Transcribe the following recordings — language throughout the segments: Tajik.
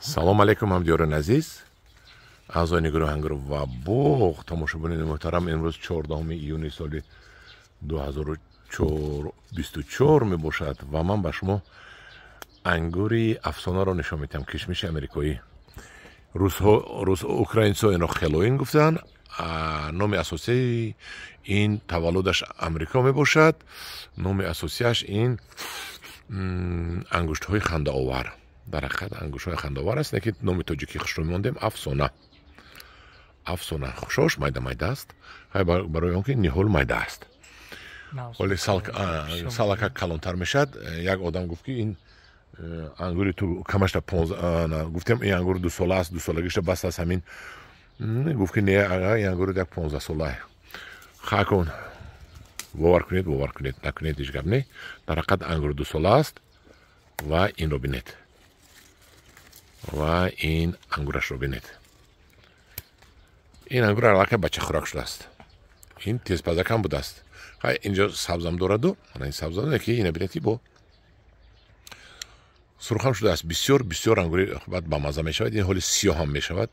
Салом алейкум, ҳамдиёрони азиз, аъзои гурӯҳи ангур ва боғ, тамошобинони муҳтарам. Имрӯз 14 июни соли 2024 мебошад ва ман ба шумо ангури афсонаро нишон медиҳам, кишмиши америкоӣ. Русҳо, украинсҳо инро Хеллоуин гуфтанд. Номи асосии ин таваллудаш Амрико мебошад. Номи асосияш ин ангуштҳои хандаовар. Дар ҳақиқат ангуштҳои хандаовар аст, лекин номи тоҷикӣ хушрӯ мондем афсона. Афсона хушош майда майда аст, барои он ки ниҳол майда аст. Ҳоле салакак калонтар мешавад. Як одам гуфт, ки ин ангури ту камашта гуфтем, ин ангур дусола аст, дусолагиша бас аст ҳамин. Гуфт, ки не, ин ангур як 15-сола. Хакун бовар кунед, бовар кунед, накунед, ҳеҷ гап не. Дар ҳақиқат ангур дусола аст ва инро бинед ва ин ангурашро бинед. Ин ангур аллакай бачахӯрак шудааст. Ин тезпазакам будааст. Хай, инҷо сабзам дораду, ана ин сабзам, ки ина бинед, ки бо сурхам шудааст. Бисёр бисёр ангури баъд бамаза мешавад. Ин ҳоли сиёҳам мешавад,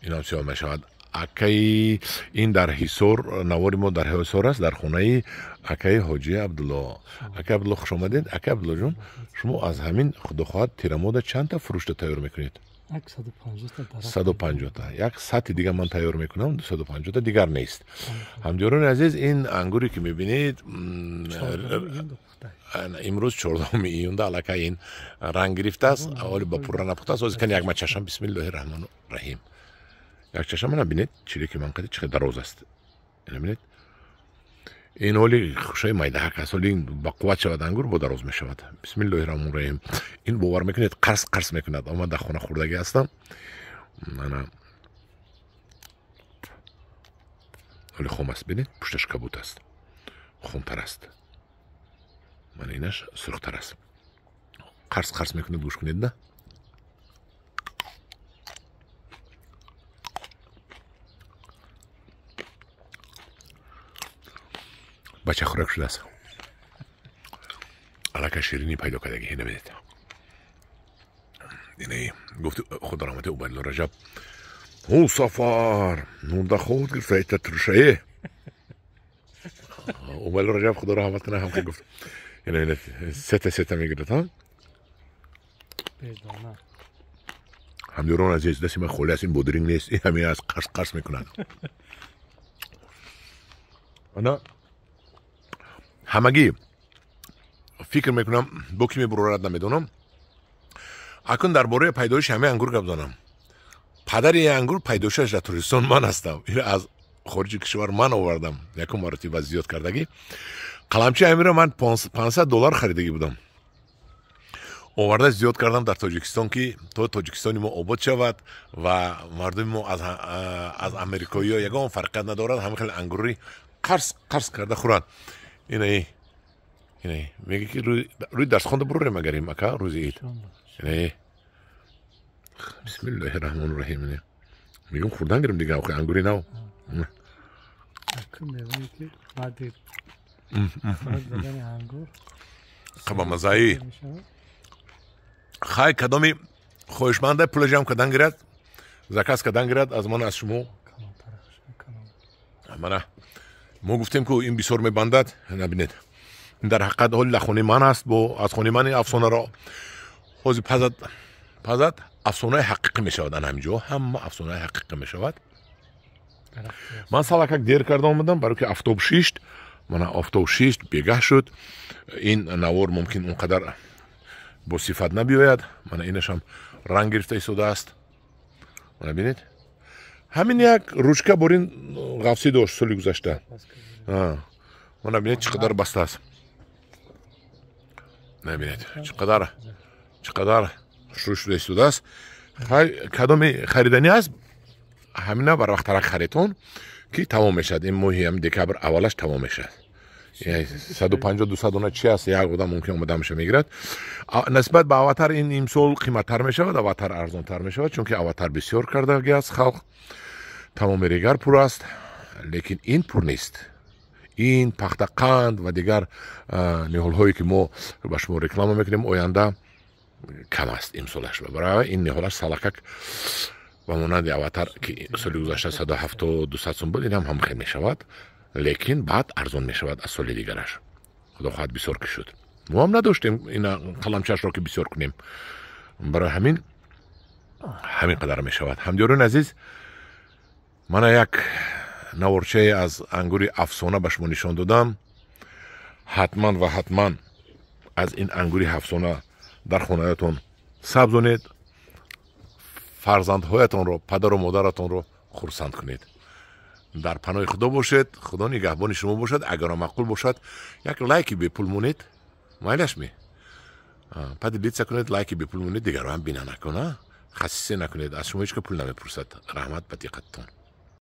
инам сиёҳ мешавад. Акаи ин дар Ҳисор, навори мо дар Ҳисор аст, дар хонаи акаи ҳоҷи Абдулло. Акаи Абдулло, хуш омадед. Акаи Абдуллоҷон, шумо аз ҳамин, худо хоҳад, тирамода чандта фурушта тайёр мекунед? 150-та. Як сатҳи дига ман тайёр мекунам, 250-та дигар нест. Ҳамдиёрони азиз, ин ангуре ки мебинед, имрӯз 14 июнда аллакай ин ранг гирифтааст, ҳоли ба пурра напухтааст. Ҳозир кани як мачашам. Бисмиллоҳи раҳмону раҳим. Як чашам мана бинед, чире ки ман қади чӣ қадар дароз аст. Ина бинед, ин ҳоли хушаи майдаҳак аст. Ҳоли ба қувват шавад ангур, бо дароз мешавад. Бисмиллоҳи раҳмони раҳим. Ин бовар мекунед, қарс қарс мекунад. Омад, дар хона хӯрдагӣ ҳастам. Ана ҳоли хом аст, бинед, пушташ кабуд аст, хомтар аст. Мана инаш сурхтар аст. Қарс қарс мекунед, гӯш кунед да. Бачахӯрак шудааст, аллакай ширинӣ пайдо кардагӣ. Ина бинед, ина гуфти худо раҳмати Убайдулло Раҷаб: ҳу сафар нурда худ гирифта ита туршае. Убайдулло Раҷаб, худо раҳмат кунад, ҳам гуфт. Ина бинед, сета сета мегирад. Ҳа, ҳамдиёрон азиз, дасти ман холӣ аст, ин бодиринг нест, ин ҳамин аст, қарс қарс мекунад. Ана ҳамагӣ фикр мекунам, бо ки мебурорад, намедонам. Акун дар бораи пайдоиши ҳамаи ангур гап занам. Падари ангур пайдоишаш дар Тоҷикистон ман ҳастам. Ин аз хориҷи кишвар ман овардам, якум маротиба зиёд кардагӣ. Қаламчи ҳамиро ман $500 харидагӣ будам, оварда зиёд кардам дар Тоҷикистон, ки то Тоҷикистони мо обод шавад ва мардуми мо аз америкоиё ягон фарқият надорад, ҳама хеле ангури қарс қарс карда хӯрад. Инаи инаи меги ки рӯи дарсхонда бурорем агарим, ака, рӯзи ид. Инаи бисмиллоҳи раҳмони раҳим. Мегӯм, хӯрдан гирем дига, охи ангури нав. Қабамазаи. Хай, кадоми хоҳишманда пула ҷамъ кардан гирад, заказ кардан гирад аз ман, аз шумо. Мана мо гуфтем, ку ин бисёр мебандад. Набинед, ин дар ҳақиқат ҳоли дар хонаи ман аст, бо аз хонаи ман афсонаро ҳозир пазад, пазад, афсонаи ҳақиқӣ мешавад. Ана ҳамин ҷо ҳама афсонаи ҳақиқӣ мешавад. Ман салакак дер карда омадам, барои ки офтоб шишт. Мана офтоб шишт, бегаҳ шуд. Ин навор мумкин он қадар бо сифат набиёяд. Мана инашам ранг гирифта истодааст. Мана бинед, ҳамин як ручка борин ғафсӣ дошт соли гузашта. Мана бинед, чӣ қадар баста аст. Набинед, чӣ қадар, чӣ қадар хушрӯ шуда истодааст. Кадоми хариданӣ аст, ҳамина барвақттарак харидтон, ки тамом мешавад. Ин моҳи ҳам декабр аввалаш тамом мешавад. 150, 200 дона чи аст, як одам мумкин омада меша мегирад. Нисбат ба Аватар ин имсол қиматтар мешавад, Аватар арзонтар мешавад, чунки Аватар бисёр кардаги аст халқ, тамоми регар пур аст, лекин ин пур нест. Ин пахтақанд ва дигар ниҳолҳое ки мо ба шумо реклама мекунем оянда. Кам аст имсолаш. Барои ин ниҳолаш салакак ба монанди Аватар, ки соли гузашта 170, 200 сум буд, ин ҳам ҳамхел мешавад, лекин баъд арзон мешавад аз соли дигараш. Худо хоҳад, бисёр ки шуд. Мо ҳам надоштем ина қаламчашро, ки бисёр кунем, барои ҳамин ҳамин қадар мешавад. Ҳамдиёрони азиз, мана як наворчае аз ангури Афсона ба шумо нишон додам. Ҳатман ва ҳатман аз ин ангури Афсона дар хонаятон сабзонед, фарзандҳоятонро, падару модаратонро хурсанд кунед. Дар паноҳи Худо бошед, Худо нигаҳбони шумо бошад. Агар маъқул бошад, як лайки бепул монед, майлаш ме, поделиться кунед, лайки бепул монед, дигарро ҳам бина накуна, хасисе накунед, аз шумо ҳеч ка пул намепурсад. Раҳмат ба диққататон.